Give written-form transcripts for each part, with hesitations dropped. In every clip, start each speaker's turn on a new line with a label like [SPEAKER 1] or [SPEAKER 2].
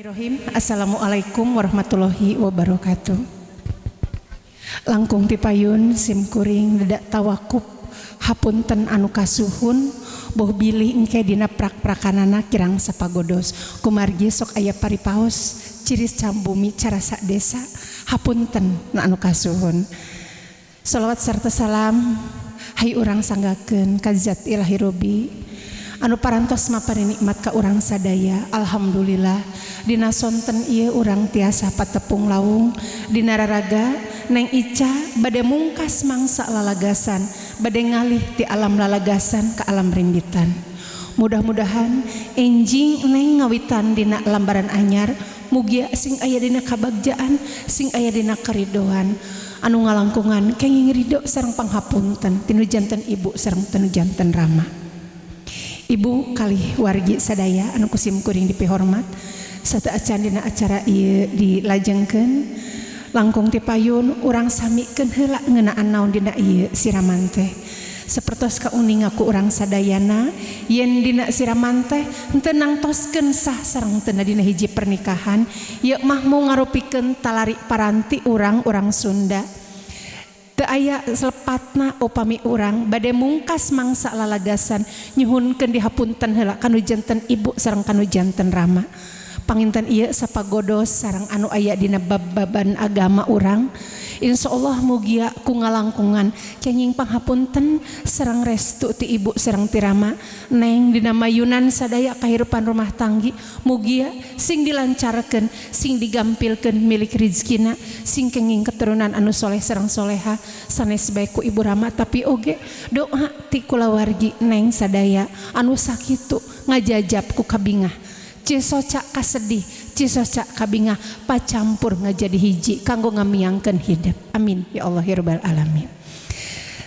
[SPEAKER 1] Bismillahirrahmanirrahim. Assalamualaikum warahmatullahi wabarakatuh. Langkung tipayun sim kuring dedak tawakup hapunten anu kasuhun, boh bilih engke dina prak-prakanana kirang sapagodos, kumargi sok aya paripaos ciris cambumi carasa desa. Hapunten na anu kasuhun. Salawat serta salam hayu urang sanggakeun ka zat ilahi Robbi anu parantos mapari nikmat ka urang sadaya. Alhamdulillah, dina sonten ieu urang tiasa patepung lawung dina raraga Neng Ica bade mungkas mangsa lalagasan, bade ngalih ti alam lalagasan ke alam rimbitan. Mudah-mudahan enjing Neng ngawitan dina lambaran anyar, mugia sing aya dina kabagjaan, sing aya dina karidoan anu ngalangkungan kenging ridho sareng panghapunten tinu janten ibu sareng tinu janten rama. Ibu kalih wargi sadaya anu kusim kuring dipihormat, sateuacan dina acara ieu dilajengkeun, langkung tipayun urang samikeun heula ngeunaan naon dina ieu siraman teh. Sapertos kauninga ku urang sadayana yen dina siraman teh henteu nangtoskeun sah sareng teu dina hiji pernikahan. Ieu mah mau ngarupikeun talari paranti urang-urang Sunda. Teu aya selepatna upami urang bade mungkas mangsa lalagasan nyuhunkeun dihapunten heula kanu janten ibu sareng kanu janten rama. Panginten ieu sapagodos sareng anu aya dina bab-baban agama urang. Insyaallah mugia ku ngalangkungan kenging panghapunten sareng restu ti ibu sareng ti rama, Neng dina mayunan sadaya kahirupan rumah tanggi mugia sing dilancarkeun, sing digampilkeun milik rizkina, sing kenging keturunan anu soleh sareng soleha, sanes bae ku ibu rama tapi oge doa ti kulawargi Neng sadaya anu sakitu ngajajab ku kabingah, cisoca kasedih, cisoca kabingah, pacampur ngajadi hiji kanggo ngamiangkeun hidup. Amin ya Allah ya rabbal alamin.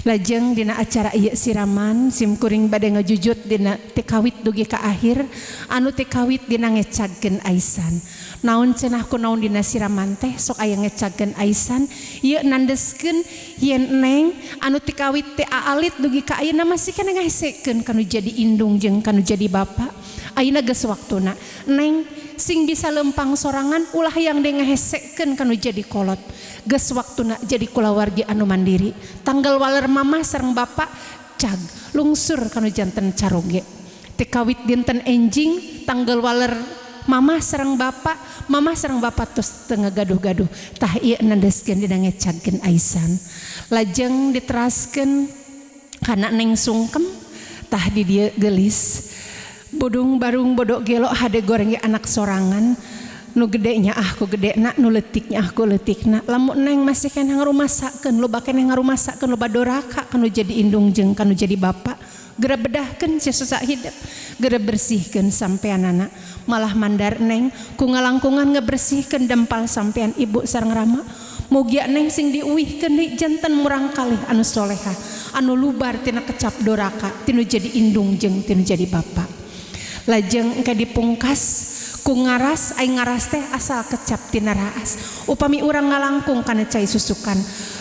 [SPEAKER 1] Lajeng dina acara ieu siraman, sim kuring bade ngajujut dina tikawit dugi ka akhir, anu tikawit dina ngecagkeun aisan. Naon cenah, ku naon dina siraman teh sok aya ngecagkeun aisan? Ieu nandeskeun yen Neng anu tikawit teh aalit dugi ka ayeuna masih keneh ngahesekeun kanu jadi indung jeung kanu jadi bapa. Ayeuna geus waktuna Neng sing bisa lempang sorangan, ulah yang de ngahesekeun kanu jadi kolot. Geus waktuna jadi kulawargi anu mandiri. Tanggal waler mama sareng bapak cag lungsur kanu janten caroge. Tikawit dinten enjing tanggal waler mama sareng bapak, mama sareng bapak tos teu gaduh-gaduh. Tah, ieu nandeskeun dina ngecagkeun aisan. Lajeng diteraskeun kana Neng sungkem. Tah, di dieu gelis bodong barung bodok gelo hade goreng anak sorangan, nu gedenya ah ku gede na, nu letiknya ah ku letikna. Lamun Neng masih keneh ngarumasakeun, loba keneh ngarumasakeun, loba doraka kanu jadi indung jeung kanu jadi bapak. Geura bedahkeun si susah hidup, geura bersihkeun sampeanana. Malah mandar Neng ku ngalangkungan ngebersihkeun dempal sampean ibu sareng rama. Mugia Neng sing diuihkeun deui janten murang kalih anu soleha, anu lubar tina kecap doraka tinu jadi indung jeung tinu jadi bapak. Lajeng engke dipungkas ku ngaras. Ai ngaras teh asal kecap tina raas. Upami urang ngalangkung kana cai susukan,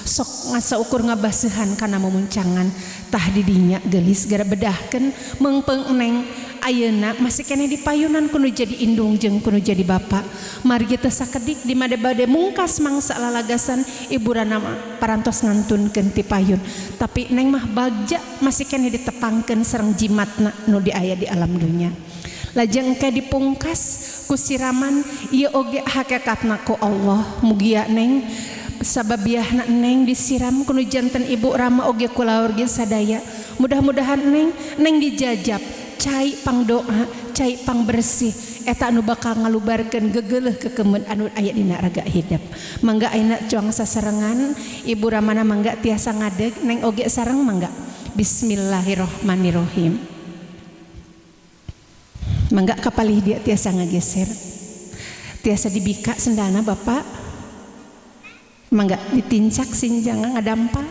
[SPEAKER 1] sok ngasa ukur ngabaseuhan kana mumuncangan. Tah, didinya gelis gara bedahkeun meungpeung Neng ayeuna masih keneh dipayunan kudu jadi indung jeung kudu jadi bapak, margi teu sakedik di made bade mungkas mangsa lalagasan, ibu rama parantos ngantunkeun ti payun, tapi Neng mah bagja masih keneh ditepangkeun sareng jimatna nu diaya di alam dunya. Lajeng engke dipungkas ku siraman. Ieu oge hakikatna ku Allah. Mugia Neng sababiahna Neng disiram kudu janten ibu rama oge kulawargi sadaya, mudah-mudahan Neng, Neng dijajab cai pangdoa, cai pangbersih eta anu bakal ngalubarkeun gegeleuh kekemeun anu aya dina raga hidup. Mangga ayeuna cuang sasarengan ibu ramana, mangga tiasa ngadeg, Neng oge sareng, mangga. Bismillahirrahmanirrahim. Mangga kapalih dia tiasa ngageser, tiasa dibika sendalna. Bapak mangga ditincak sinjang ngadampal.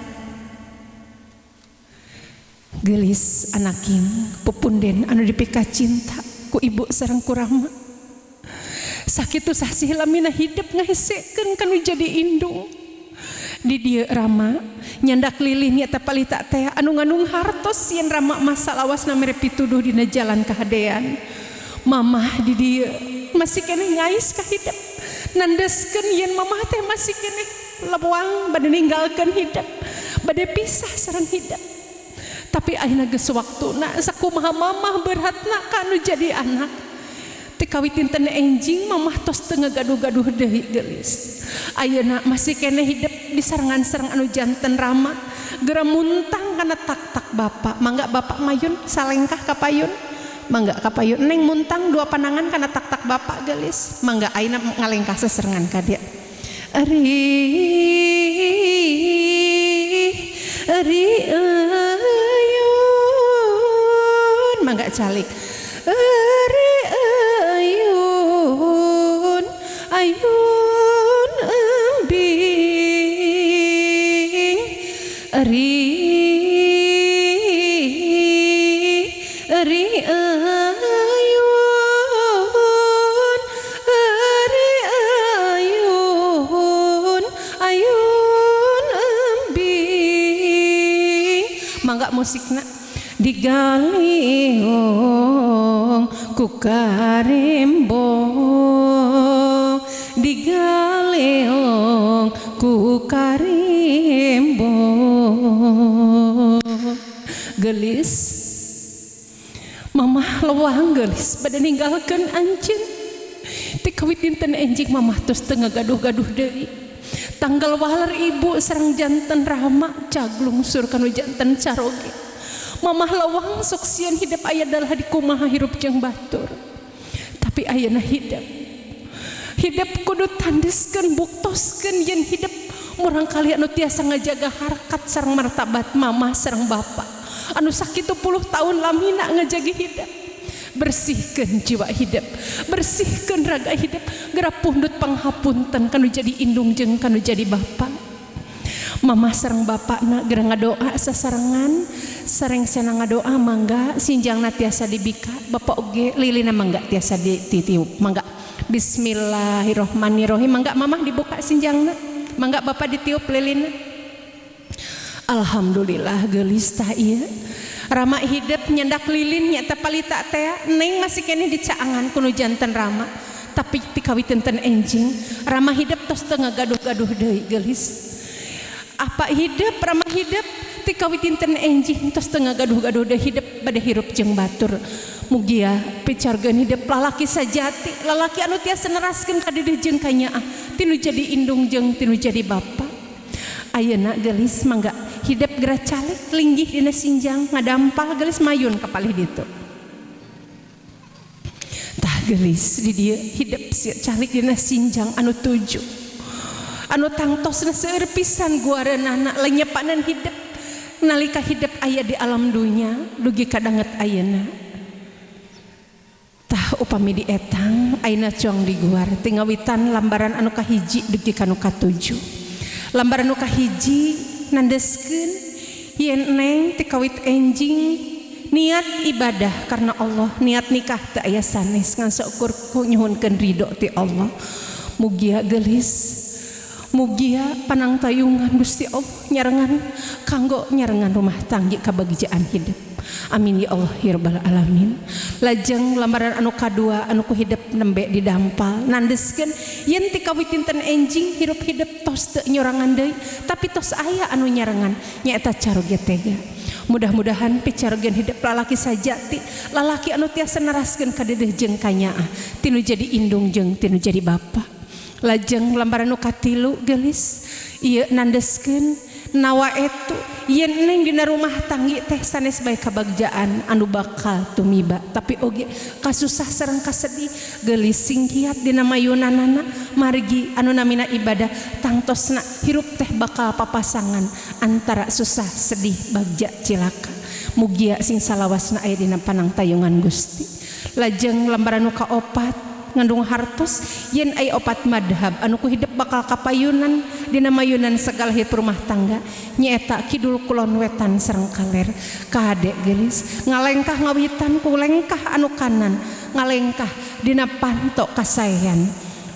[SPEAKER 1] Gelis anaking pupunden anu dipika cinta ku ibu sareng ku rama, sakitu sasih lamina hidup ngahesekeun kanu jadi indung. Di dieu rama nyandak lilin nyata palita teh anu ngandung hartos yen rama masa lawasna mere pituduh dina jalan kahadean. Mamah di dieu. Masih keneh ngais ka hidep, nandeskeun yen mamah teh masih keneh lewang bade ninggalkeun hidep, bade pisah sareng hidep. Tapi ayeuna geus waktuna, sakumaha mamah beratna kanu jadi anak. Ti kawit dinten enjing mamah tos teu ngagaduh-gaduh deui, geulis. Ayeuna masih keneh hidep disarengan sareng anu janten Rama. Geura muntang kana tak-tak bapak. Mangga bapak mayun salengkah ka payun. Mangga ka payun. Neng muntang dua panangan kana tak-tak bapak, geulis. Mangga ayeuna ngalengkah seserengan ka dieu. Ari ari ayun, mangga calik. Ari ayun ayun embing, ari ari ayun, ari ayun ayun embing. Mangga musikna. Digaliung ku karimbong, digaliung ku karimbong. Gelis, mamah lewang, gelis, bade ninggalkeun anjeun. Ti kawit dinten enjing mamah tos teu ngagaduh-gaduh deui. Tanggal waler ibu sareng janten Rama caglungsur kanu janten caroge. Mamah lewang sok sieun hidep aya dalah di kumaha hirup jeung batur. Tapi ayeuna hidep, hidep kudu tandeskeun, buktoskeun yen hidep murang kali anu tiasa ngajaga harkat sareng martabat mamah sareng bapak anu sakitu puluh tahun lamina ngajagi hidep. Bersihkeun jiwa hidep, bersihkeun raga hidep, geura pundut panghapunten kanu jadi indung jeung kanu jadi bapak. Mamah sareng bapakna geura ngadoa sasarengan, sareng sena ngadoa. Mangga sinjangna tiasa dibika, bapak oge lilina mangga tiasa dititiup. Mangga, bismillahirrahmanirrahim. Mangga mamah dibuka sinjangna, mangga bapak ditiup lilina. Alhamdulillah, geulis. Tah, ieu Rama hidep nyandak lilin nyata palita teh. Neng masih keneh dicaangan kuno janten Rama, tapi ti kawit dinten enjing Rama hidep tos teu ngagaduh-gaduh deui, geulis. Apa hidep Rama hidep ti kawit dinten enjing tos teu ngagaduh-gaduh deui, hidep bade hirup jeung batur. Mugia picarkeun hidep lalaki sajati, lalaki anu tiasa neraskeun ka dedeh jeung ka nyaah, tinu jadi indung jeung tinu jadi bapa. Ayeuna, geulis, mangga hidep geura calik linggih dina sinjang, ngadampal, geulis. Mayun ka palih ditu. Tah, geulis, di dieu hidep sia calik dina sinjang anu tujuh, anu tangtosna seueur pisan guareunana lenyepanan hidep nalika hidep aya di alam dunya dugi ka danget ayeuna. Tah, upami dietang ayeuna cuang diguar tingawitan lambaran anu kahiji dugi ka nu katujuh. Lambaran nu kahiji nandeskeun yen neng ti kawit enjing niat ibadah karena Allah, niat nikah teu aya sanes ngan saukur nyuhunkeun ridho ti Allah. Mugia, geulis, mugia panang tayungan Gusti Allah nyarengan kanggo nyarengan rumah tangga kabagjaan hidup. Amin ya Allah ya rabbal alamin. Lajeng lambaran anu kadua anu ku hidep nembe didampal nandeskeun yen ti kawit dinten enjing hirup hidep tos teu nyorangan deui, tapi tos aya anu nyarengan, nyaeta caroge tega. Mudah-mudahan picargen hidup lalaki sajati, lalaki anu tiasa neraskeun ka dedeh jeung ka nyaah, tinu jadi indung jeung tinu jadi bapa. Lajeng lambaran nu katilu, geulis, ieu nandeskeun nawa etu yen neng dina rumah tanggi teh sanes bae kabagjaan anu bakal tumiba, tapi oge kasusah sareng kasedih. Geulis, singkiat dina mayunanana, margi anu namina ibadah tangtosna hirup teh bakal papasangan antara susah sedih, bagja cilaka. Mugia sing salawasna aya dina panang tayungan Gusti. Lajeng lambaran nu kaopat ngandung hartos yen aya opat madhab anu ku hidep bakal kapayunan dina mayunan segala hirup rumah tangga, nyaeta kidul, kulon, wetan sareng kaler. Kade, geulis, ngalengkah ngawitan ku lengkah anu kanan, ngalengkah dina panto kasaean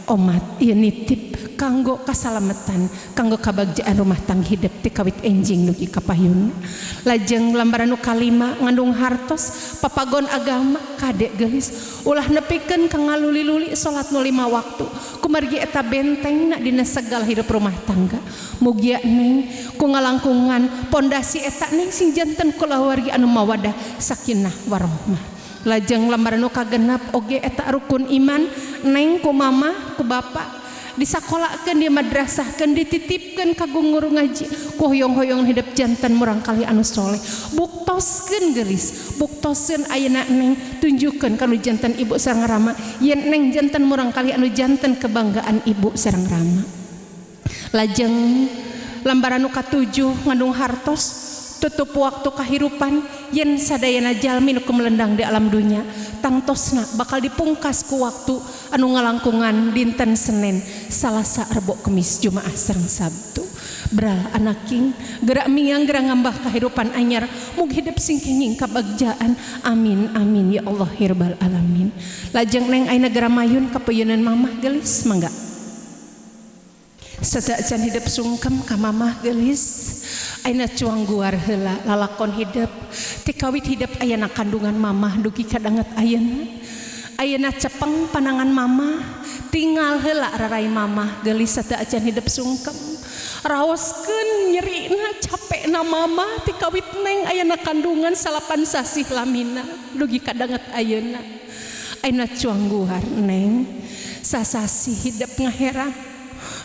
[SPEAKER 1] omat. Ieu nitip Kanggo kasalametan, kanggo kabagjaan rumah tangga hidup ti kawit enjing dugi ka payun. Lajeng lambaran nu kalima ngandung hartos papagon agama kade geulis ulah nepikeun ka ngaluli-luli salat nu 5 waktu kumargi eta bentengna dina segala hidup rumah tangga. Mugia neng ku ngalangkungan pondasi eta neng sing janten kulawargi anu mawadah sakinah warahmah. Lajeng lambaran nu kagenap oge eta rukun iman neng ku mama ku bapa disakolakeun di madrasahkeun dititipkeun ka guru ngaji ku hoyong-hoyong hidup janten murangkalih anu soleh. Buktoskeun geulis, buktoskeun ayeuna neng tunjukkeun ka nu janten ibu sareng rama yen neng janten murangkalih anu janten kebanggaan ibu sareng rama. Lajeng lambaran nu katujuh ngandung hartos tutup waktu kahirupan yen sadayana jalmi nu kumelendang di alam dunya tangtosna bakal dipungkas ku waktu anu ngalangkungan dinten Senin, Salasa, Rebo, Kemis, Jumaah sareng Sabtu. Bral anaking gerak miang gerak ngambah kahirupan anyar mugi hidup sing kenging kabagjaan. Amin amin ya Allah ya rabbal alamin. Lajeng neng ayeuna geura mayun kapayunan mamah geulis mangga. Sadacan hidup sungkem ka mamah geulis ayeuna cuang guar heula lalakon hidup ti kawit hidup ayana kandungan mamah dugi ka danget ayeuna. Ayeuna cepeng panangan mamah tinggal heula rarai mamah geulis sadacan hidup sungkem raoskeun nyerina capekna mamah ti kawit neng ayana kandungan 9 sasih lamina dugi ka danget ayeuna. Ayeuna cuang guar neng sasasi hidup ngaherang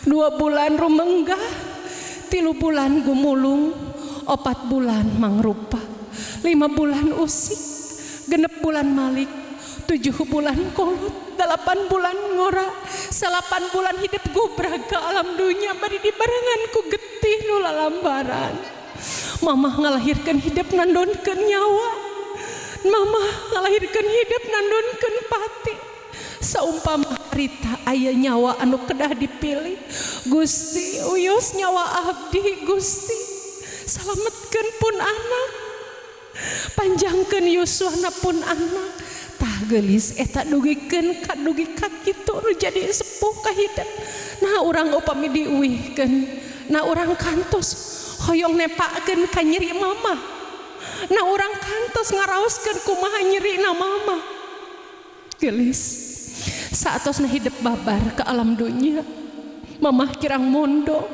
[SPEAKER 1] 2 bulan rumenggah, 3 bulan gumulung, 4 bulan mangrupa, 5 bulan usik, 6 bulan malik, 7 bulan kolot, 8 bulan ngora, 9 bulan hidup gubrag ke alam dunya bari dibarengan ku getih nu lalambaran. Mamah ngalahirkeun hidup nandonkeun nyawa, mamah ngalahirkeun hidup nandonkeun pati. Saumpama harita aya nyawa anu kedah dipilih, Gusti uyus nyawa abdi Gusti salametkeun pun anak, panjangkeun yuswana pun anak. Tah geulis eta dugikeun ka dugi ka kitu nu jadi sepuh ka hidup. Nah urang upami diuihkeun, nah urang kantos hoyong nepakeun ka nyeri mamah, nah urang kantos ngaraoskeun kumaha nyerina mamah. Geulis saatosna hidup babar ke alam dunia, mamah kirang mondo,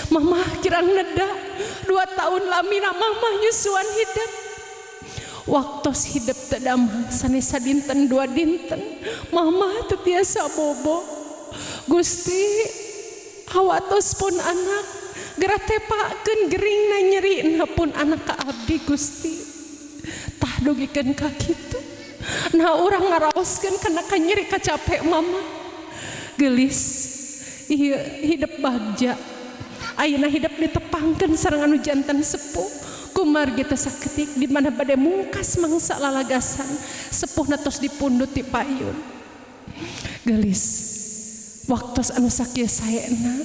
[SPEAKER 1] mamah kirang neda, 2 tahun lamina mamah nyusuan hidup. Waktos hidup teu damang sanes sadinten 2 dinten, mamah teu tiasa bobo. Gusti hawatos pun anak geura tepakeun geringna nyerina pun anak ka abdi Gusti. Tah dugikeun ka kitu. Nah urang ngaraoskeun kana kanyeri kacapek mama. Geulis ieu hidup bagja. Ayeuna hidup ditepangkeun sareng anu janten sepuh. Kumargi teu saketik di mana bade mungkas mangsa lalagasan sepuhna tos dipundhut ti payun. Geulis waktos anu sakieu saena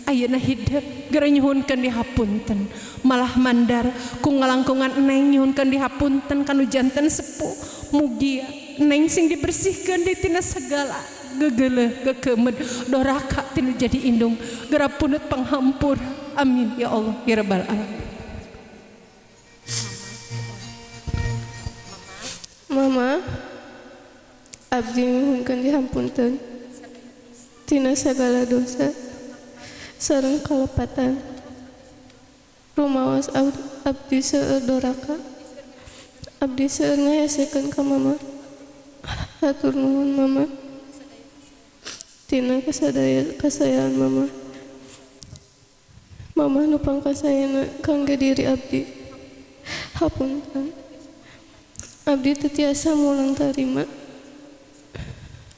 [SPEAKER 1] ayeuna hidup geura nyuhunkeun dihapunten malah mandar ku ngalangkungan neng nyuhunkeun dihapunten kanu janten sepuh. Mugia neng sing dibersihkeun di tina segala gegeleuh gekemed doraka tinu jadi indung geura pundut panghampura. Amin ya Allah ya rabbal alamin.
[SPEAKER 2] Mama abdi nyuhunkeun dihapunten tina segala dosa sareng kalepatan rumaos abdi seueur doraka. Abdi seueur ngahesekeun ka mama. Hatur nuhun mama tina kasadaya kasayaan mama. Mama nu pangkasayana kangge diri abdi. Hapunten abdi teu tiasa mulang tarima.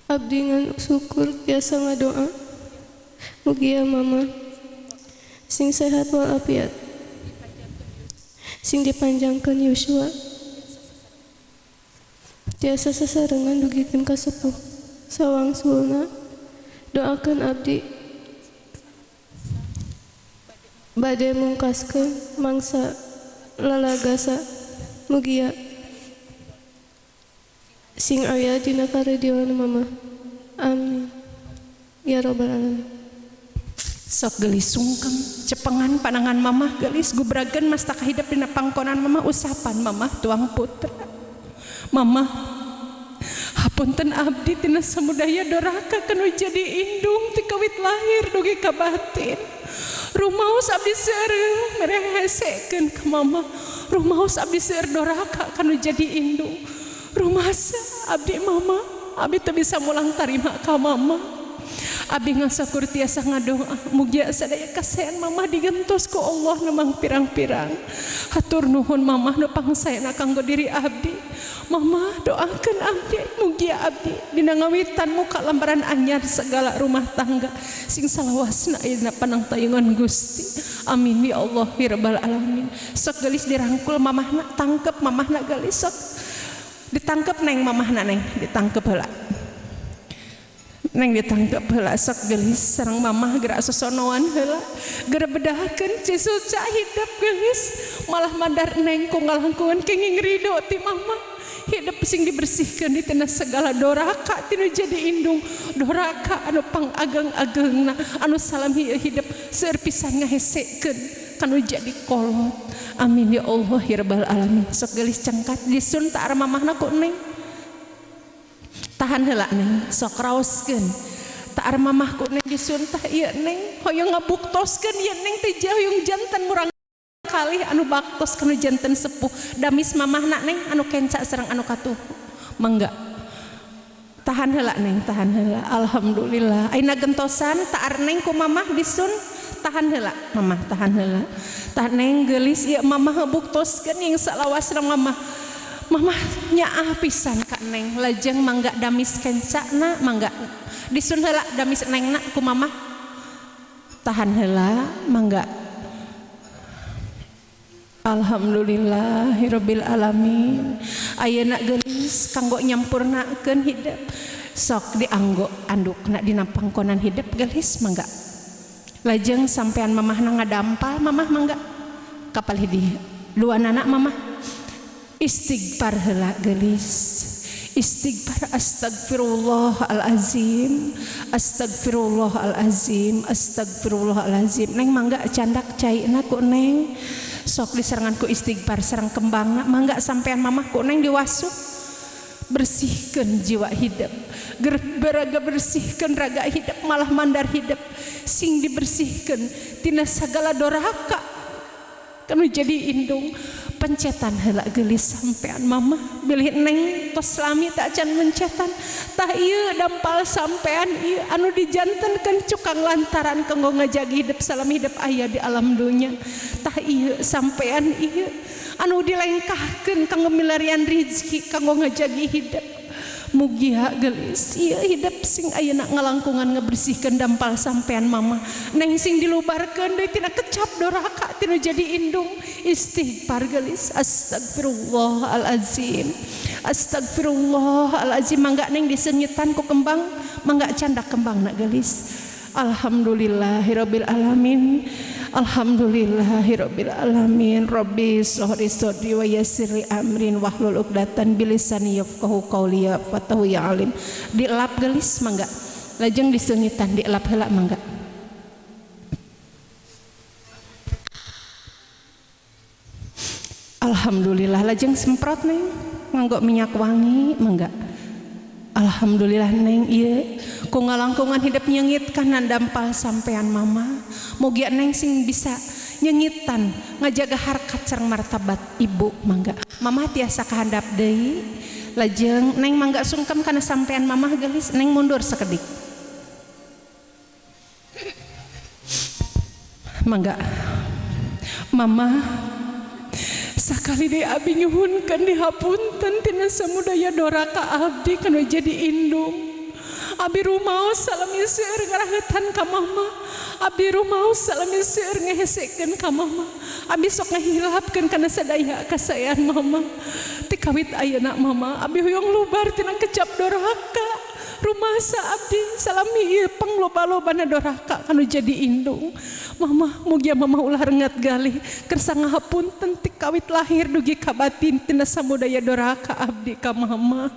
[SPEAKER 2] Abdi ngan syukur tiasa ngadoa. Mugia mama sing sehat walafiat, sing dipanjangkeun yuswa, tiasa sasarengan dugikeun ka sepuh. Sawangsulna doakeun abdi bade mungkaskeun mangsa lalagasa. Mugia sing aya dina karidhoan mama. Amin ya rabbal alamin.
[SPEAKER 1] Sok gelis sungkem cepengan panangan mamah gelis gubragan mastaka hidep dina pangkonan mamah usapan mamah tuang putra. Mamah hapunten abdi tina samudaya doraka kanu jadi indung ti kawit lahir dugi ka batin. Rumaos abdi seueur mere hesekeun ka mamah. Rumaos abdi seueur doraka kanu jadi indung. Rumasa abdi mama abdi teu bisa mulang tarima ka mama. Abdi ngasakur tiasa ngadoa mugia sadaya kasayan mamah digentos ku Allah nemang pirang-pirang. Hatur nuhun mamah nu pangsayana kanggo diri abdi. Mamah doakeun abdi mugia abdi dina ngawitan muka lambaran anyar segala rumah tangga sing salawasna ayeuna panangtayungan Gusti. Amin ya Allah ya rabbal alamin. Sok gelis dirangkul mamahna, tangkep mamahna gelis sok. Ditangkep neng mamahna neng, ditangkep heula. Neng ditangkep heula sok gelis sareng mamah gerak sosonoan heula. Geura bedahakeun cisuca hidup gelis malah mandar neng ku ngalangkungan kenging ridho ti mamah. Hidup sing dibersihkeun di tina segala doraka tinu jadi indung doraka anu pangageng-agengna anu salam hidup seueur pisan ngahesekeun kanu jadi kolot. Amin ya Allah ya rabbal alamin. Sok gelis cengkat disun ta mamahna ku neng. Tahan heula neng sok raoskeun ta mamah ku neng disun tah ieu neng hoyong ngabuktoskeun ieu neng teh hoyong janten murang kalih anu baktos kanu janten sepuh damis mamahna neng anu kenca sareng anu katuh mangga tahan heula neng tahan heula. Alhamdulillah ayeuna gentosan taar neng ku mamah disun tahan heula mamah tahan heula tah neng geulis ieu mamah ngabuktoskeun yang salawasna mamah mamah nyaah pisan ka neng lajeng mangga damis kencana mangga disun heula damis nengna ku mamah tahan heula mangga. Alhamdulillahirabbil alamin. Ayeuna geulis kanggo nyampurnakeun hidup sok dianggo andukna dina pangkonan hidup geulis mangga lajeng sampean mamahna ngadampal mamah mangga kapal hidi dua anak mamah istighfar heula geulis istighfar astagfirullahalazim astagfirullahalazim astagfirullahalazim neng mangga candak caina ku neng sok diserangan ku istighfar sareng kembangna mangga sampean mamah ku neng diwasuh bersihkan jiwa hidup beraga bersihkan raga hidup malah mandar hidup sing dibersihkan tina segala doraka kanu jadi indung pencetan heula geulis sampean mamah bilih neng tos lami tak can mencetan tah ieu dampal sampean ieu anu dijantenkeun cukang lantaran kanggo ngajagi hidup salam hidup aya di alam dunya tah ieu sampean ieu anu dilengkahkeun kanggo milarian rizki kanggo ngajagi hidup mugia geulis ieu hidup sing ayeuna ngalangkungan ngebersihkeun dampal sampean mama neng sing dilubarkeun deui tina kecap doraka tina jadi indung istighfar geulis astagfirullahalazim astagfirullahalazim mangga neng disenyitan ku kembang mangga candak kembangna geulis. Alhamdulillahirabbil alamin alhamdulillahirabbil alamin rabbi shrah li sadri wa yassir li amrin wahlul 'uqdatan bilisani yafqahu qawli ya fatahu ya alim. Dilap geulis mangga lajeng diseungitan dilap heula mangga. Alhamdulillah lajeng semprot neng nganggo minyak wangi mangga. Alhamdulillah neng ieu ku ngalangkungan hidup nyengit kana dampal sampean mama mugia neng sing bisa nyengitan ngajaga harkat sareng martabat ibu mangga mama tiasa kahandap deui lajeng neng mangga sungkem kana sampean mamah geulis neng mundur sakedik mangga mama sakali deui abi nyuhunkeun dihapunten tina samudaya doraka abdi kanu jadi indung abi rumaos salami seueur ngaraheutan ka mama abi rumaos salami seueur ngehesekeun ka mama abi sok ngahilapkeun kana sadaya kasayan mama ti kawit ayeuna mama abi hoyong lubar tina kecap doraka rumasa abdi salami ieu pangloba-lobana doraka kanu jadi indung mama mugia mama ulah rengat galih kersa ngahapunten ti kawit lahir dugi ka batin tina samudaya doraka abdi ka mama.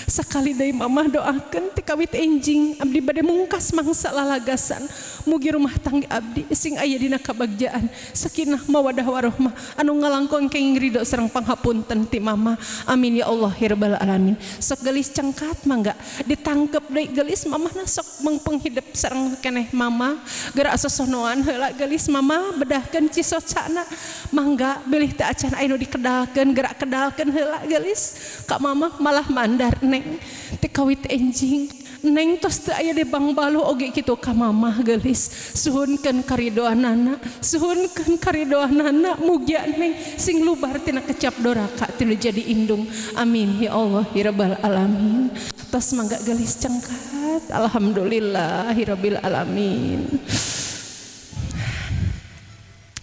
[SPEAKER 1] Sakali deui mama doakeun ti kawit enjing abdi bade mungkas mangsa lalagasan. Mugi rumah tangga abdi sing aya dina kabagjaan sakinah mawadah warohmah anu ngalangkong kenging ridho sareng panghapunten ti mama. Amin ya Allah ya rabbal alamin. Sok gelis cengkat mangga ditangkep deui gelis mamahna sok mengpeng hidep sareng keneh mama. Gerak sosonoan heula gelis mama bedahkeun cisocana mangga bilih teu acan aya nu dikedalkeun gerak kedalkeun heula gelis ka mama malah mandar neng ti kawit enjing neng tos teu aya di bangbalu oge kitu ka mama gelis. Suhunkeun karidoanana, suhunkeun karidoanana, mugia neng sing lubar tina kecap doraka tinu jadi indung. Amin ya Allah ya rabbal alamin. Tos mangga gelis cengkat. Alhamdulillahirabbil alamin.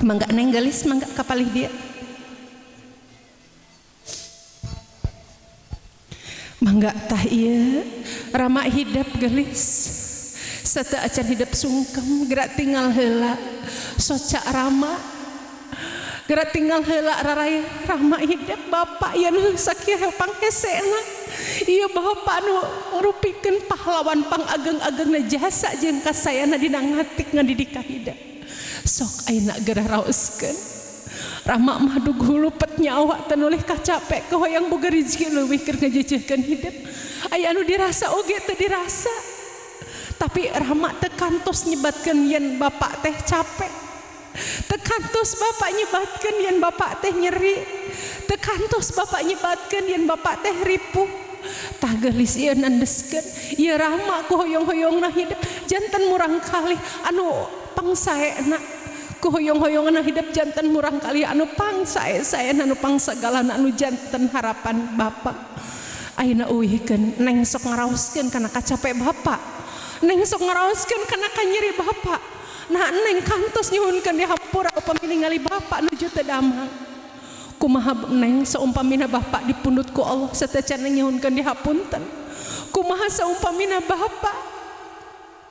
[SPEAKER 1] Mangga neng gelis mangga kapalih dia. Mangga tah ieu rama hidep gelis sateu acan hidep sungkem gerak tinggal heula soca rama gerak tinggal heula raraya rama hidep bapak ieu nu sakieu panghesena ieu bapak nu ngrupikeun pahlawan pangageng-agengna jasa jeung kasayana dina ngatik ngadidik ka hidep sok ayeuna geura raoskeun Rama mah dug hulupet nyawa teu nulih kacapek hoyang boga rezeki leuwih keur ngajejehkeun hidup. Aya anu dirasa oge teu dirasa. Tapi Rama teu kantos nyebatkeun yen bapak teh capek. Teu kantos bapak nyebatkeun yen bapak teh nyeri. Teu kantos bapak nyebatkeun yen bapak teh ripuh. Tah geulis ieu nandeskeun ieu Rama ku hoyong-hoyongna hidup janten murang kalih anu pangsaena. Kuhoyong-hoyongan hidup jantan murang kali anu pangsae-sae anu pangsagalana anu jantan harapan bapak. Ayeuna uihkeun neng sok ngaraoskeun kana kacape bapak. Neng sok ngaraoskeun kana kanyeri bapak. Nah neng kantos nyuhunkeun dihampura upami ningali bapak nuju teu damang. Kumaha neng saumpamina bapak dipundhut ku Allah sateuacan nyuhunkeun dihapunten. Kumaha saumpamina bapak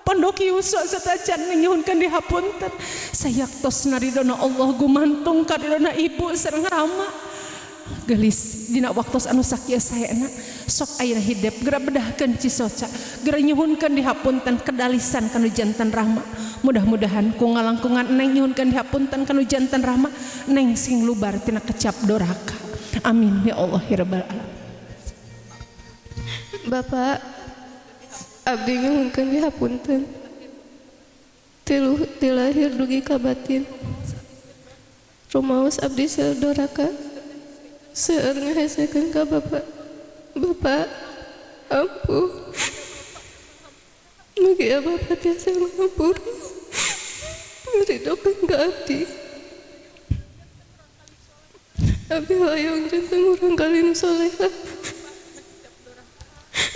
[SPEAKER 1] pondok yuswa satacan nyuhunkeun dihapunten. Sayaktos naridona Allah gumantung karidona ibu sareng rama. Gelis dina waktos anu sakieu saena sok aya hidep geura bedahkeun cisoca geura nyuhunkeun dihapunten kedalisan kanu janten rahma. Mudah-mudahan ku ngalangkungan neng nyuhunkeun dihapunten kanu janten rahma neng sing lubar tina kecap doraka. Amin ya Allah ya rabbal alamin.
[SPEAKER 2] Bapak abdi nyuhunkeun dihapunten tilu tilahir dugi ka batin rumaos abdi seueur doraka seueur ngahesekeun ka bapak. Bapak ampuh mugi bapak tiasa ngampura ngaridokeun ka abdi. Abdi hoyong janten murang kali nu soleha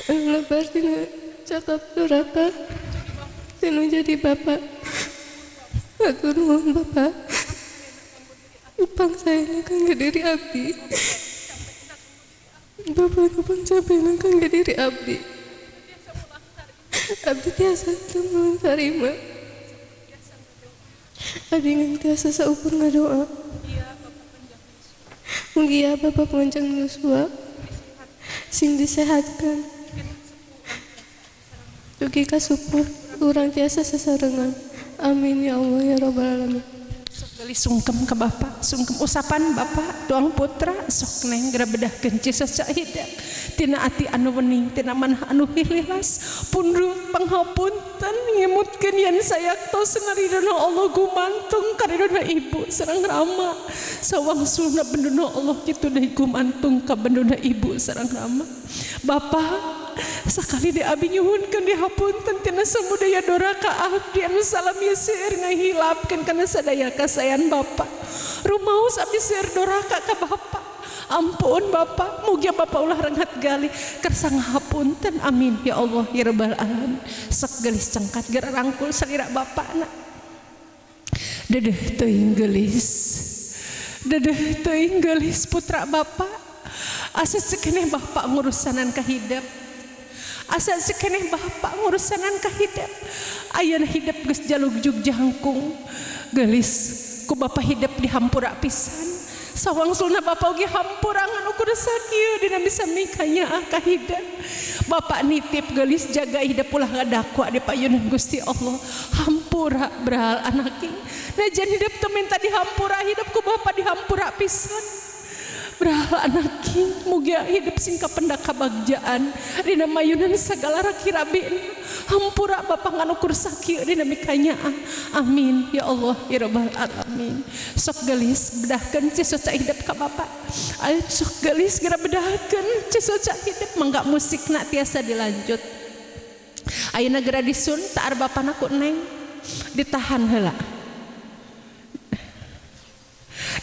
[SPEAKER 2] anu lebar tina cakap doraka tinu jadi bapak. Atur nuhun bapak upang sayana kangge diri abdi. Bapak upang capena kangge diri abdi. Abdi tiasa teu meulun tarima. Abdi ngan tiasa saukur ngadoa. Mugia bapak panjang yuswa sing disehatkeun dugi ka supuh urang tiasa sasarengan. Amin ya Allah ya rabbal alamin.
[SPEAKER 1] Sok gelis sungkem ka bapak, sungkem usapan bapak tuang putra sok neng geura bedahkeun cisoca hidep tina ati anu wening tina manah anu hililas pundut panghapunten ngemutkeun yen sayaktos naridona Allah gumantung karidona ibu sareng rama sawangsulna benduna Allah kitu deui gumantung ka benduna ibu sareng rama. Bapak sakali di abi nyuhunkeun dihapunten tina samudaya doraka abdi anu salami seueur ngahilapkeun kana sadaya kasayan bapak. Rumaos abdi seueur doraka ka bapak. Ampun bapak, mugia bapak ulah renghat gali kersa ngahapunten. Amin ya Allah ya rabbal alamin. Sok gelis cengkat geura rangkul salira bapakna. Dedeh teuing gelis. Dedeh teuing gelis putra bapak. Asa sekeneh bapak ngurusanan ka hidep. Asa sekeneh bapak ngurusanan ka hidep. Ayeuna hidep geus jalugjug jangkung. Gelis ku bapak hidep dihampura pisan. Sawangsulna bapak oge hampura ngan ukur sakieu dina bisa mikanyaah ka hidep. Bapak nitip geulis jaga hidep ulah ngadakwa di payunan Gusti Allah. Hampura beral anaking. Najan hidep teu minta dihampura, hidep ku bapak dihampura pisan. Beral anaking mugia hidep sing kapendak kabagjaan dina mayunan sagala rakirabin. Hampura bapak ngan ukur sakieu dina mikanyaah. Amin ya Allah ya rabbal alamin. Sok geulis bedahkeun cisoca hidep ka bapak. Ayo sok geulis geura bedahkeun cisoca hidep mangga musikna tiasa dilanjut. Ayeuna geura disun taar bapana ku neng ditahan heula.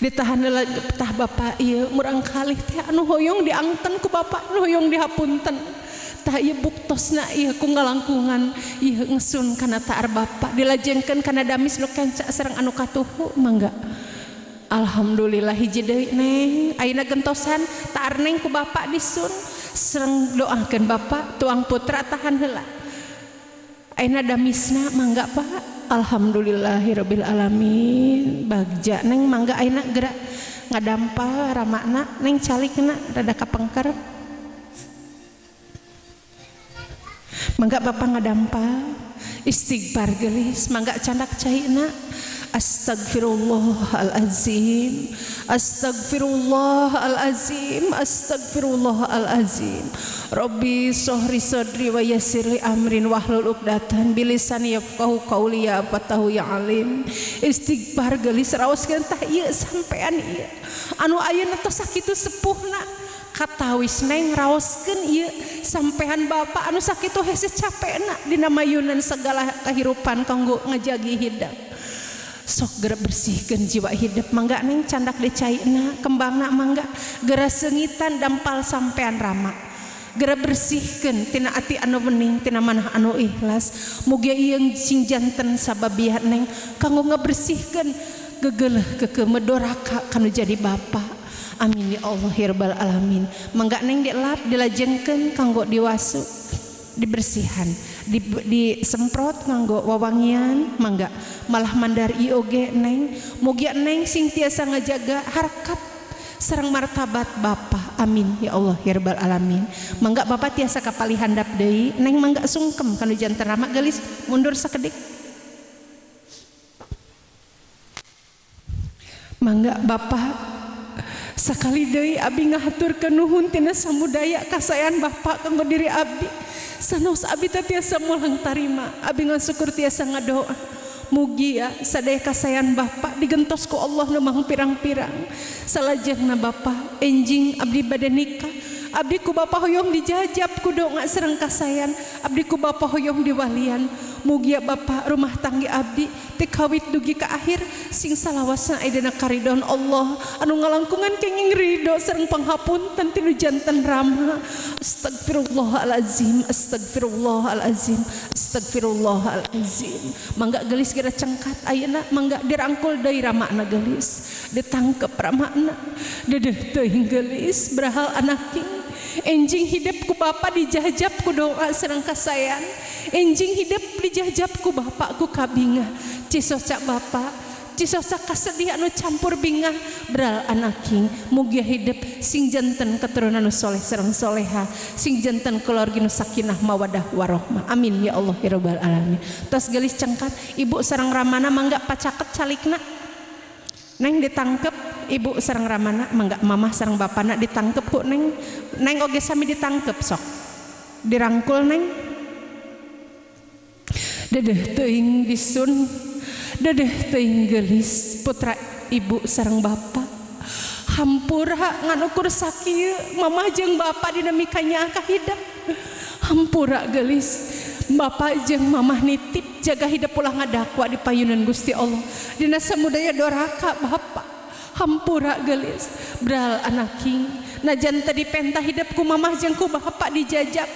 [SPEAKER 1] Ditahan heula tah bapak ieu murang kalih teh anu hoyong diangten ku bapak, anu hoyong dihapunten. Tah ieu buktosna ieu ku ngalangkungan ieu ngesun kana taar bapak dilajengkeun kana damis nu kenca sareng anu katuhu mangga. Alhamdulillah hiji deui neng ayeuna gentosan taar neng ku bapak disun sareng doakeun bapak tuang putra tahan heula. Ayeuna damisna mangga pak. Alhamdulillahirabbil alamin. Bagja neng mangga ayeuna geura ngadampal ramakna neng calikna rada kapengker. Mangga bapak ngadampal istighfar geulis mangga candak caina. Astagfirullahalazim, astagfirullahalazim, astagfirullahalazim. Rabbi sohri sadri wa yassirli amrin wahlul uqdatan bilisani yafqahu qawli ya fatahu ya alim. Istighfar geulis raoskeun tah ieu sampean ieu anu ayeuna tos sakitu sepuhna katawis neng raoskeun ieu sampean bapak anu sakitu hese capekna dina mayunan segala kahirupan kanggo ngajagi hidep. Sok geura bersihkeun jiwa hidep mangga neng candak dicaina kembangna mangga geura seungitan dampal sampean rama. Geura bersihkeun tina ati anu wening tina manah anu ikhlas. Mugi ieu sing janten sababiah neng kanggo ngabersihkeun gegeleuh keukeuh medoraka kanu jadi bapa. Amin ya Allah ya rabbal alamin. Mangga neng dilap dilajengkeun kanggo diwasu dibersihan disemprot nganggo wawangian mangga malah mandar ioge neng mugia neng sing tiasa ngajaga harkat sareng martabat bapa. Amin ya Allah ya rabbal alamin. Mangga bapa tiasa kapali handap deui neng mangga sungkem kanu janten rama geulis mundur sakedik. Mangga bapa sakali deui abi ngahaturkeun nuhun tina samudaya kasayan bapa kanggo diri abdi. Sanos abi teh tiasa mulang tarima, abi ngasukur tiasa ngadoa. Mugia sadaya kasayan bapa digentos ku Allah nu mang pirang-pirang. Salajengna bapa enjing abdi bade nikah, abdi ku bapa hoyong dijajab ku doa sareng kasayan, abdi ku bapa hoyong diwalian. Mugia bapa rumah tangga abdi ti kawit dugi ka akhir sing salawasna aya dina karidon Allah anu ngalangkungan kenging ridho sareng panghapunten ti nu janten rama. Astagfirullahalazim, astagfirullahalazim, astagfirullahalazim. Mangga geulis geura cengkat ayeuna mangga dirangkul deui ramana geulis ditangkep ramana dedeuh teuing geulis berahal anaking. Enjing hidep ku bapa dijajab ku doa sareng kasayan. Enjing hidep dijajab ku bapa ku kabingah. Cisoca bapa, cisoca kasedih anu campur bingah beral anaking. Mugia hidep sing janten keturunan nu soleh sareng soleha, sing janten keluarga nu sakinah mawadah warohmah. Amin ya Allah ya rabbal alamin. Tos geulis cengkat ibu sareng ramana mangga pacaket calikna. Neng ditangkep ibu sareng ramana mangga mamah sareng bapana ditangkep ku neng. Neng oge sami ditangkep sok. Dirangkul neng. Dedeh teuing disun, dedeh teuing geulis putra ibu sareng bapa. Hampura ngan ukur sakieu mamah jeung bapa dina mikanyaah ka hidep. Hampura geulis bapa jeung mamah nitip jaga hidep ulah ngadakwa di payunan Gusti Allah. Dina samudaya doraka bapa. Hampura geulis beral anaking najan tadi pentah hidep ku mamah jeung ku bapa dijajab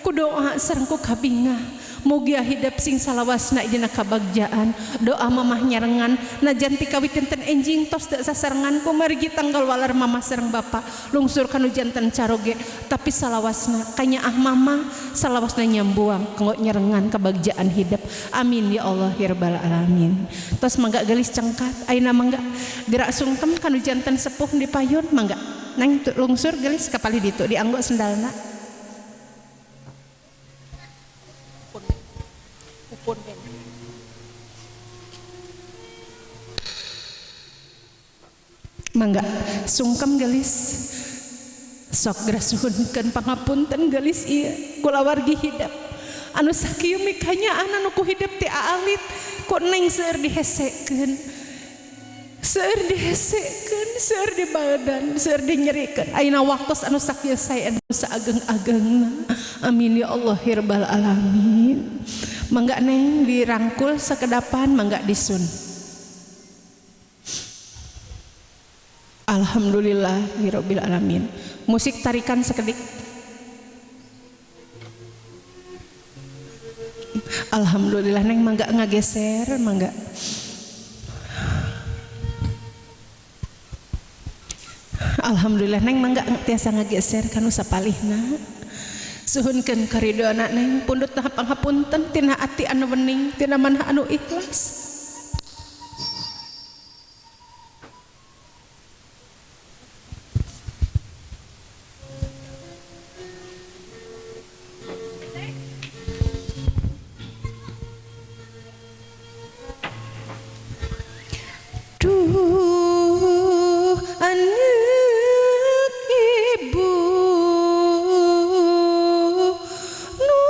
[SPEAKER 1] ku doa sareng ku kabingah. Mugia hidep sing salawasna dina kabagjaan. Doa mamah nyarengan najan ti kawit dinten enjing tos teu sasarengan kumargi tanggal walar mamah sareng bapa lungsur kanu janten caroge tapi salawasna kanyaah mamah salawasna nyambuang kanggo nyarengan kabagjaan hidep. Amin ya Allah ya rabbal alamin. Tos mangga geulis cengkat ayeuna mangga gerak sungkem kanu janten sepuh di payun mangga nang lungsur geulis ka palih ditu dianggo sendalna. Mangga sungkem gelis sok grasuhunkeun pangapunten gelis ieu kulawargi hidep anu sakieu mikanyaan anu ku hidep ti aalit ku neng seueur dihesekeun seueur dihesekeun seueur dibadan seueur dinyerikeun ayeuna waktos anu sakieu sae anu saageng-agengna. Amin ya Allah ya rabbal alamin. Mangga neng dirangkul sakedapan mangga disun. Alhamdulillahirabbil alamin. Musik tarikan sekedik. Alhamdulillah neng mangga ngageser mangga. Alhamdulillah neng mangga tiasa ngageser kanu sapalihna. Suhunkeun karidona neng pundut panghapunten tina ati anu wening tina manah anu ikhlas. Duh anak ibu nu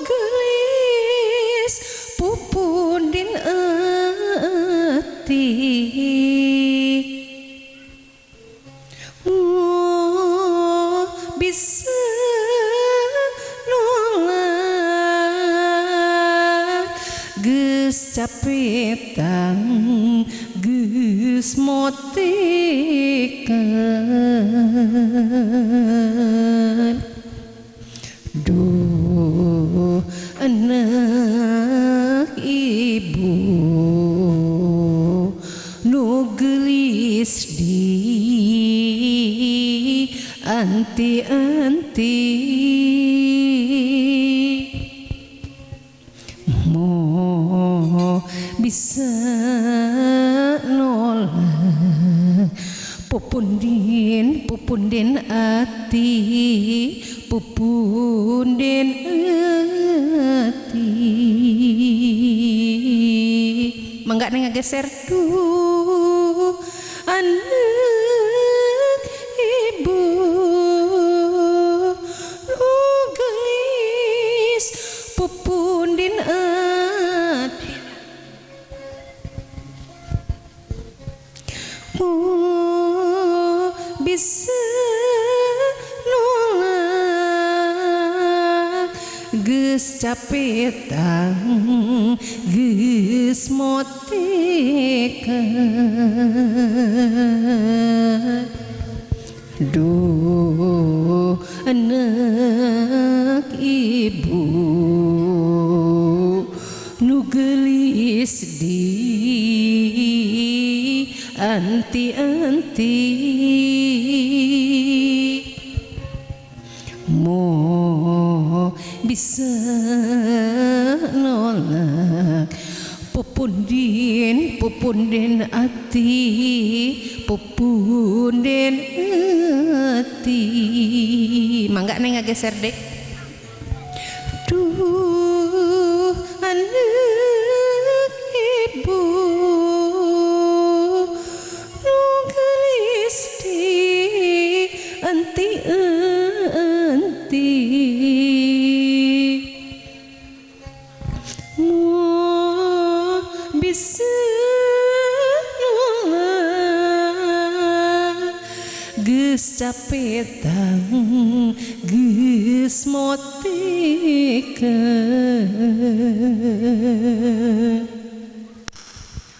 [SPEAKER 1] geulis pupundin ati bisa nolak geus capetang geus motekan. Duh anak ibu nu geulis di anti-anti mo bisa nolak pupundin pupundin ati pupundin ati. Mangga neng ngageser. Duh anak ibu nu geulis pupundin ati bisa nolak geus capetang geus motekan. Duh anak ibu nu geulis di anti-anti mo bisa nolak pupundin pupundin ati pupundin ati. Mangga neng ngageser dek. Duh anak ibu nu geulis di anti-anti mo bisa nolak geus capetang geus motekan.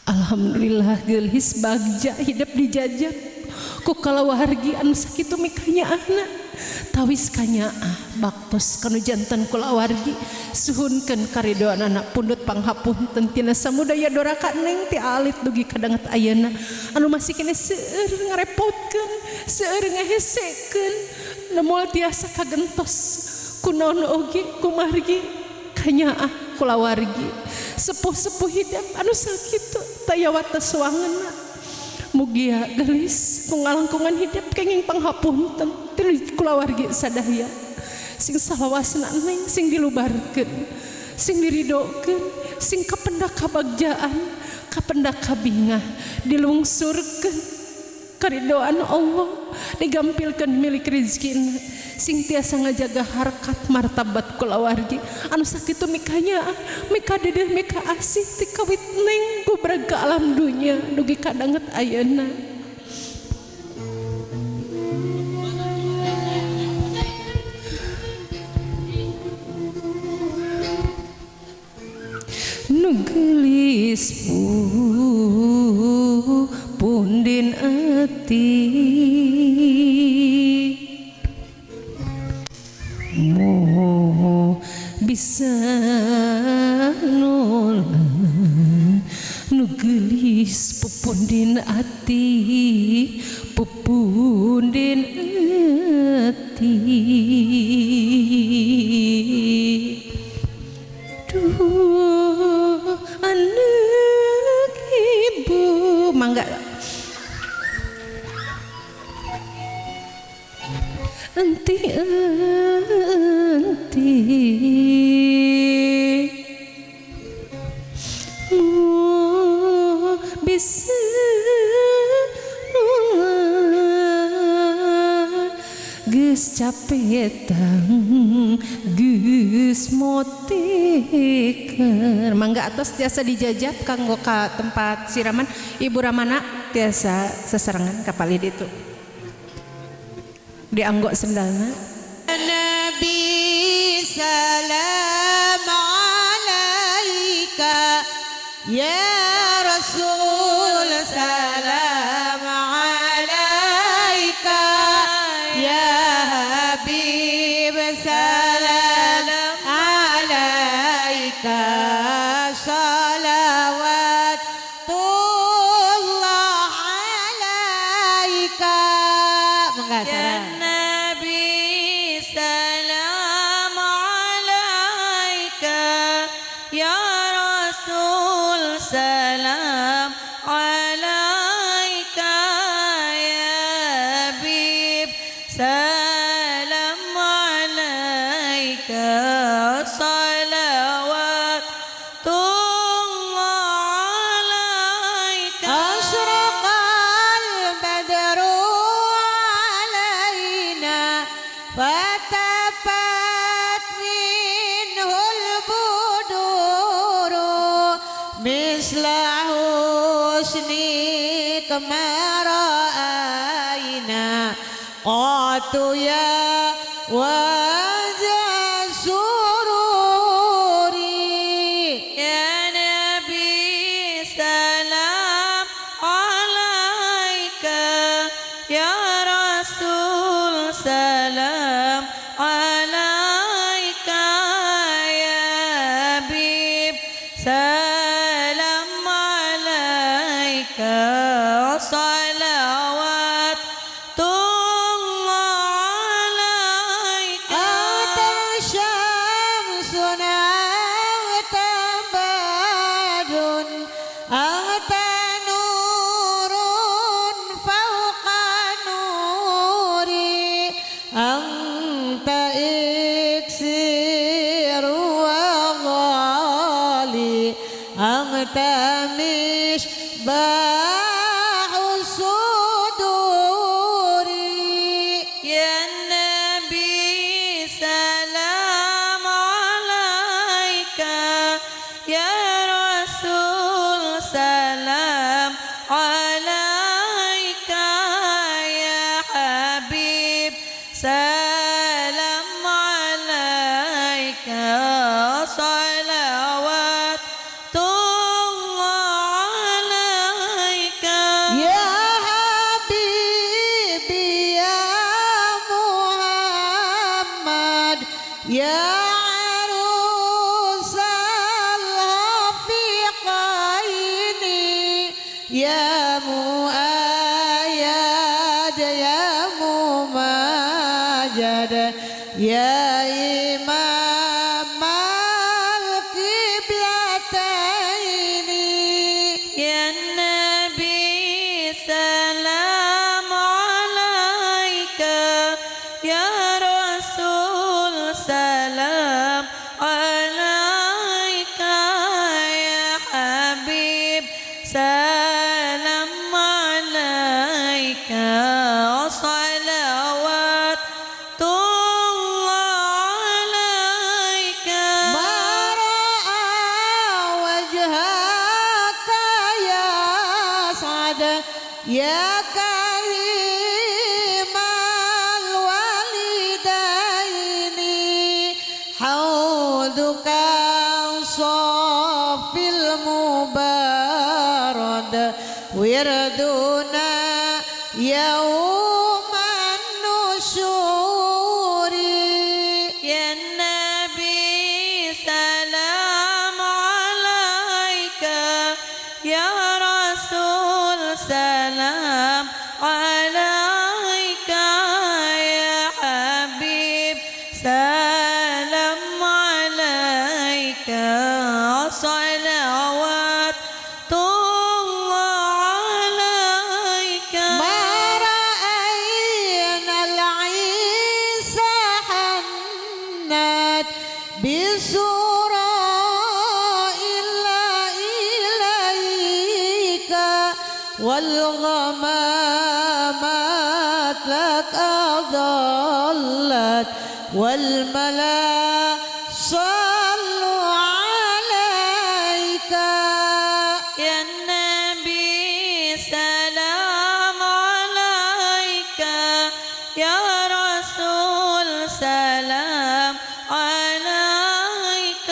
[SPEAKER 1] Alhamdulillah geulis bagja hidup dijajah ku kalawargi anu sakitu mikanyaahna. Tawis kanyaah baktos kanu janten kulawargi suhunkeun karidoanana pundut panghapunten tina samudaya doraka neng ti alit dugi kadanget ayeuna anu masih keneh seueur ngarepotkeun seueur ngahesekeun nu moal tiasa kagentos kunaon oge kumargi kanyaah kulawargi sepuh-sepuh hidep anu sakitu taya wates wangeunna. Mugia gelis ku ngalangkungan hidep kenging panghapunten ti kulawargi sadaya sing salawasna neng sing dilubarkeun sing diridokeun sing kapendak kabagjaan kapendak kabingah dilungsurkeun karidoan Allah digampilkeun milik rizkina sing tiasa ngajaga harkat martabat kulawargi anu sakitu mikanya mikadedeh mika asih ti kawit neng gubrag ka alam dunya dugi kadanget ayeuna. Nu geulis pundin ati mo bisa nolak nu geulis pupundin ati pupundin ati. Duh anak ibu mangga enti enti mo bisa geus capetang geus motiker. Mangga atos tiasa dijajab kanggo ka tempat siraman. Ibu Ramana tiasa seserangan ka palih ditu dianggo sendalna.
[SPEAKER 3] Nabi salam alaika ya Rasul salam alaika ya Habib salam alaika salawatullah alaika. Mangga
[SPEAKER 4] Ya Nabi salam alaika ya Rasul salam alaika ya Habib salam alaika salawatullah alaika.
[SPEAKER 3] Ashraqal badru alaina fatafat minhul buduru misla husnik ma ra'ayna qatu ya wajah sururi.
[SPEAKER 4] Ya Nabi salam alaika ya Rasul salam alaika ya Habib salam alaika salawatullah alaika.
[SPEAKER 3] Ata syamsun anta badrun anta nurun fawqa nuri anta iksiru wa ghali anta misbahu suduri.
[SPEAKER 4] Ya Nabi salam alaika ya Rasul salam alaika ya Habib salam alaika salawatullah alaika.
[SPEAKER 3] يا عروس الخفيقين يا مؤيد يا ممجد يا إمام القبلتين
[SPEAKER 4] يا النبي سلام عليك يا رسول سلام عليك يا حبيب سلام عليك صلوات الله عليك
[SPEAKER 3] ما رأى وجهك يا سعد يا كريم الوالدين حوضك صافي المبارد وردنا يوم النشور
[SPEAKER 4] يا النبي سلام عليك يا رسول سلام عليك يا حبيب سلام عليك صلوات الله عليك
[SPEAKER 3] ما رأينا العيسى حنت بسورة إلا إليك والغمامات لك أضلت والملا صلوا عليك
[SPEAKER 4] يا النبي سلام عليك يا رسول سلام عليك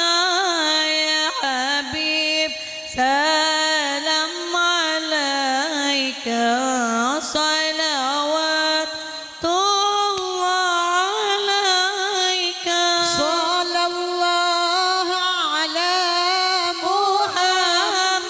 [SPEAKER 4] يا حبيب سلام عليك صلوات الله عليك
[SPEAKER 3] صلى الله على محمد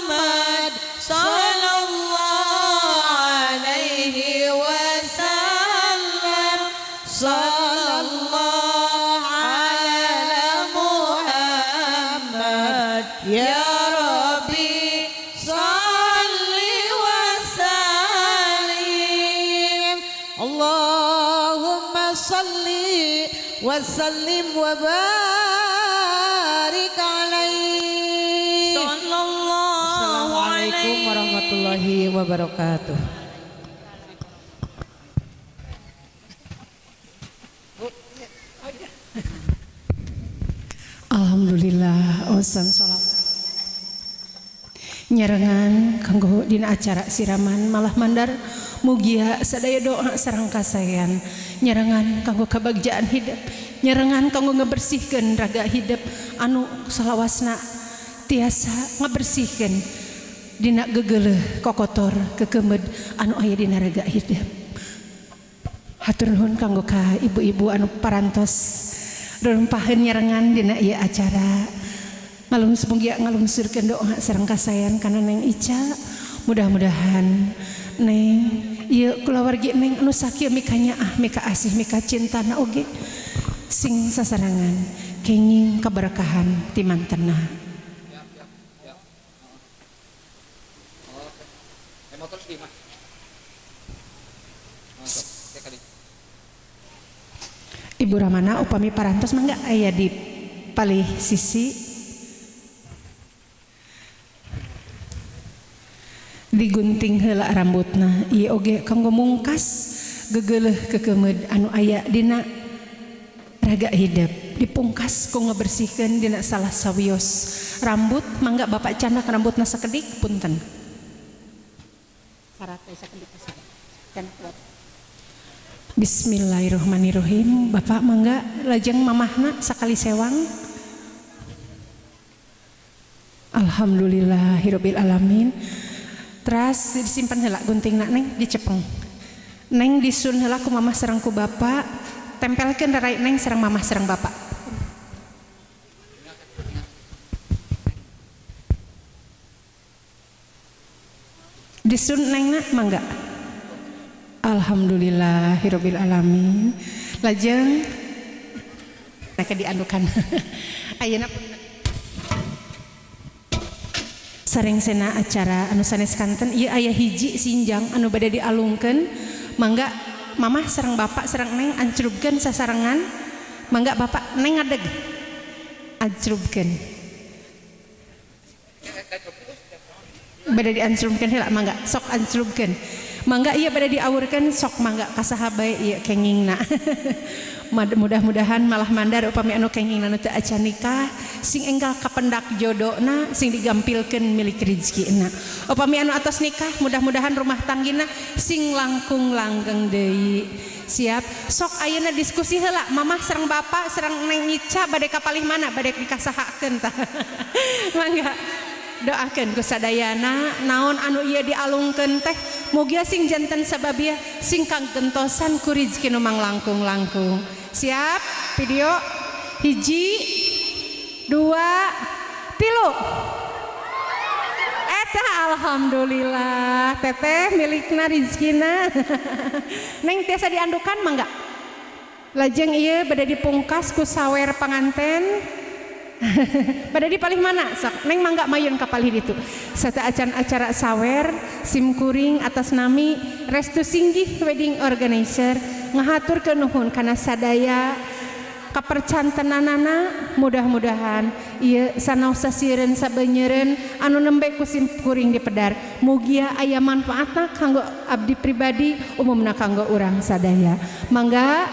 [SPEAKER 4] صلى الله عليه وسلم
[SPEAKER 3] صلى الله على محمد يا ربي
[SPEAKER 4] صل وسلم
[SPEAKER 3] اللهم صل وسلم وبارك عليه.
[SPEAKER 4] صلى الله
[SPEAKER 3] Assalamualaikum
[SPEAKER 4] عليه
[SPEAKER 3] warahmatullahi wabarakatuh.
[SPEAKER 1] Alhamdulillah osan sholawat nyarengan kanggo dina acara siraman malah mandar mugia sadaya doa sareng kasayan nyarengan kanggo kabagjaan hidup nyarengan kanggo ngebersihkeun raga hidup anu salawasna tiasa ngebersihkeun dina gegeleuh kokotor kekemed anu aya dina raga hidup. Hatur nuhun kanggo ka ibu-ibu anu parantos rumpaheun nyarengan dina ieu acara ngalungsur mugia ngalungsurkeun doa sareng kasayan kana Neng Ica. Mudah-mudahan Neng ieu kulawargi Neng anu sakieu mika nyaah mika asih mika cintana oge sing sasarangan kenging keberkahan ti mantena. Ibu Ramana upami parantos mangga aya di palih sisi digunting heula rambutna ieu oge kanggo mungkas gegeleuh kekemeud anu aya dina raga hidup dipungkas ku ngebersihkeun dina salah sawios rambut. Mangga Bapak candak rambutna sakedik punten syarat sakedik kan. Bismillahirrahmanirrahim. Bapak mangga lajeng mamahna sakali sewang. Alhamdulillahirabbil alamin. Teras disimpan heula guntingna Neng dicepeng. Neng disun heula ku mamah sareng ku bapak. Tempelkeun rarai Neng sareng mamah sareng bapak. Disun nengna mangga. Alhamdulillahirabbil alamin. Lajeng mereka diandukan. Ayeuna sarengsena acara anu sanes kanten ieu aya hiji sinjang anu bade dialungkeun. Mangga mamah sareng bapak sareng neng ancrubkeun sasarengan. Mangga bapak neng ngadeg. Ancrubkeun. Bade diancrubkeun heula mangga sok ancrubkeun. Mangga ieu bade diawurkeun sok mangga kasaha bae ieu kengingna. Mudah-mudahan malah mandar upami anu kengingna nu teu acan nikah sing enggal kapendak jodona sing digampilkeun milik rizkina. Upami anu atos nikah mudah-mudahan rumah tanggina sing langkung langgeng deui. Siap sok ayeuna diskusi heula mamah sareng bapak sareng neng Ica bade kapalih mana bade dikasahakeun tah. Mangga doakeun ku sadayana naon anu ieu dialungkeun teh mugia sing janten sababiah sing kanggentosan ku rizki nu manglangkung-langkung. Siap video 1 2 3. Eta alhamdulillah teteh milikna rizkina. Neng tiasa diandukan mangga. Lajeng ieu bade dipungkas ku sawer panganten. Pada di palih mana sok neng mangga mayun ka palih ditu. Sata acan acara sawer sim kuring atas nami Restu Singgih Wedding Organizer ngahaturkeun nuhun kana sadaya kapercantenanana. Mudah-mudahan ieu sanaos sasieureun sabenyeureun anu nembe ku sim kuring dipedar mugia aya manfaatna kanggo abdi pribadi umumna kanggo urang sadaya. Mangga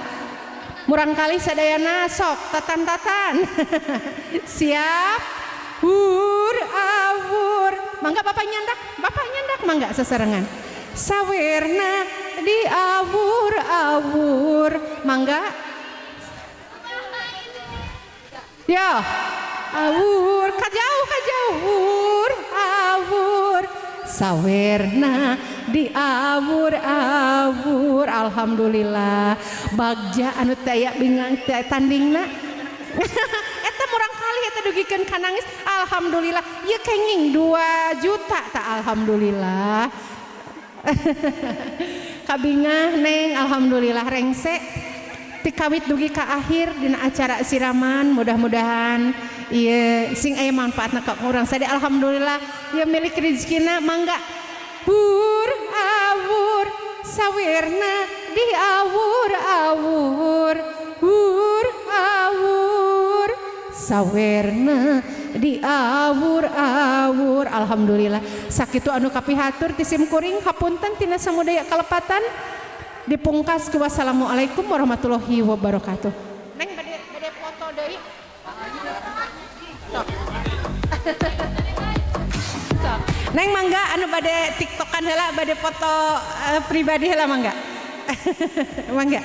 [SPEAKER 1] murang kali sadayana sok tatan-tatan. Siap hur awur mangga bapak nyandak mangga sesarengan sawerna diawur-awur mangga ya awur kajauh kajauh awur sawerna diawur-awur. Alhamdulillah bagja anu teu aya bingang teu tandingna. Eta murang kali eta dugikeun ka nangis. Alhamdulillah ieu kenging 2 juta ta alhamdulillah. Kabingah neng alhamdulillah rengse ti kawit dugi ka akhir dina acara siraman mudah-mudahan ieu sing aya manfaatna ka urang sadaya. Alhamdulillah ieu milik rizkina mangga hur awur sawirna diawur-awur hur awur sawerna diawur-awur. Alhamdulillah sakitu anu kapihatur ti sim kuring hapunten tina samudaya kalepatan dipungkas ku wassalamualaikum warahmatullahi wabarakatuh. Neng bade bade foto deui. Sok. Sok. Neng mangga anu bade tiktokan heula bade foto pribadi heula mangga. Mangga.